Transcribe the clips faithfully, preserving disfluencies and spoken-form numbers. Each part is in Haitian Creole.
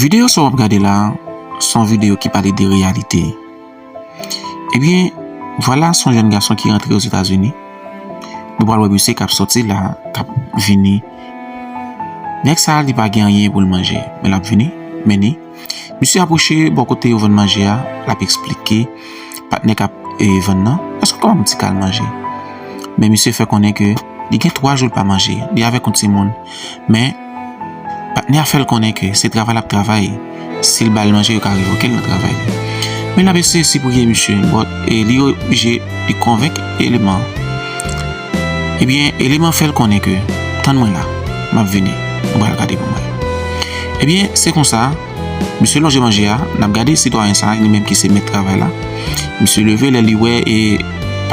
Videyo sa w ap gade la, se yon videyo ki pale de reyalite. Ebyen, vwala, se yon jèn gason ki rantre Ozetazini. Nou pral wè misye k ap sòti la, k ap vini. Nèg sa, li pa gen anyen pou l manje, men l ap vini, men ni. Misye apwoche bò kote yo vann manje a, l ap eksplike patnè k ap, e, vann nan, èske w ka ban m ti kal manje? Men misye fè konnen ke li gen twa jou l pa manje, li avèk yon timoun. Men, patnè a fè l konnen ke se travay l ap travay. Si l ba l manje, yo ka revoke l nan travay li. Men l ap eseye sipriye misye, but, e, li oblije, li konvenk eleman. Ebyen, eleman fè l konnen ke, "Tann mwen la, m ap vini, m pral gade pou mwen." Ebyen, se konsa, misye lonje manje a, n ap gade sitwayen sa, li menm ki se mèt travay la. Misye leve, lè li wè, e,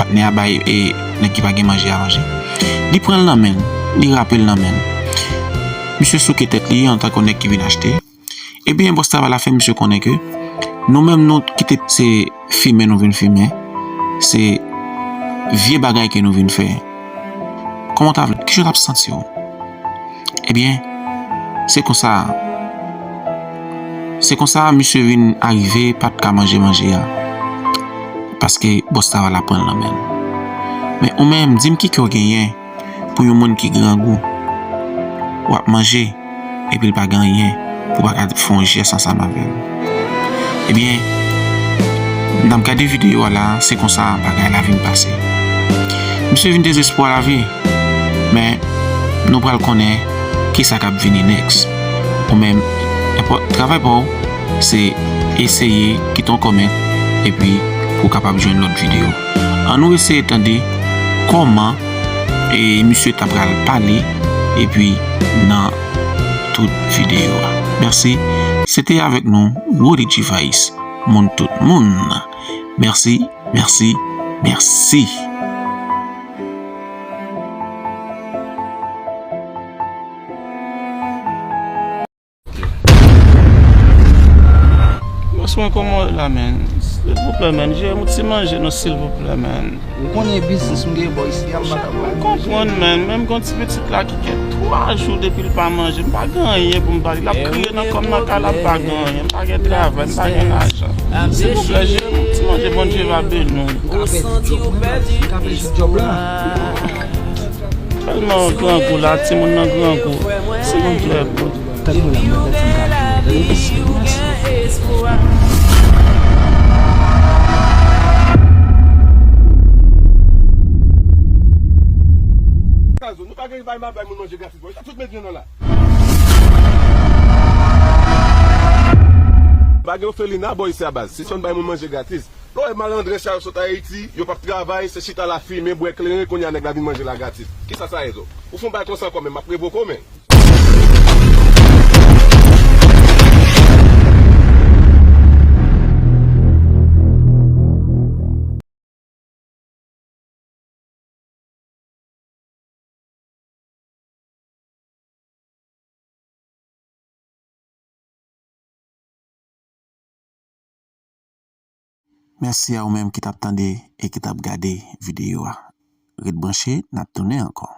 patnè a bay, e, nèg ki pa gen manje a manje. Li pran l nan men l, li rape l nan men l. Misye souke tèt li antanke yon nèg ki vin achte. Ebyen, bòs travay la fè misye konnen ke nou menm nou kite se fimen nou vin fimen, se vye bagay ke nou vin fè. Kòman w ta vle, kijan w t ap santi w? Ebyen, se konsa, se konsa misye vin arive pa t ka manje manje a, paske bòs travay la pran l nan men l. Men ou menm, di m ki kè w genyen pou yon moun ki grangou, w ap manje, epi l pa gen anyen pou w pa ka fè yon jès ansanm avè l. Ebyen, n ap gade videyo a la, se konsa bagay la vin pase. Misye vin dezespwa lavi, men nou pral konnen kisa k ap vini next. Ou menm, enpò-, travay pa w, se eseye kite yon comment, epi pou w kapab jwenn lòt videyo. Ann nou eseye tande kòman e misye ta pral pale, epi nan tout videyo a. Mèsi. Se te avèk nou, Roody G Vice, moun tout moun. Mèsi, mèsi, mèsi. Bòs mwen, kòman w ye la, menn? Silvouplè, menn, jere m yon ti manje non, silvouplè, menn. Ou konnen biznis m gen bò isi a, m pa ka bay manje. Konprann, menn, menm gon ti pitit la ki gen twa jou depi l pa manje, m pa gen anyen pou m ba li. L ap kriye nan kò m nan kay la, m pa gen anyen, m pa gen travay, m pa gen lajan. Silvouplè, jere m yon ti manje, Bondye va beni w. M ka pèdi djòb mwen, m ka pèdi djòb la. Tèlman grangou la, timoun nan grangou. Silvouplè, Bondye. Tande mwen la, mwen, tande m ka jwe. Tande m ka jwe. Kazo, nou pa gen bay ma bay moun manje gratis, bò. Tout met vyen nan la. Pa gen ofelina, bò, isi a baz. Se sèl bay moun manje gratis. Lè w wè malandren sa yo sot Ayiti, yo p ap travay, se chita la fimen, bwè kleren, kounye a nèg la vin manje la gratis. Kisa sa ye zo? Ou fè yon bagay konsa ankò menm, m ap revoke w menm. Mèsi a ou menm ki t ap tande e ki t ap gade videyo a. Ret branche, n ap tounen ankò.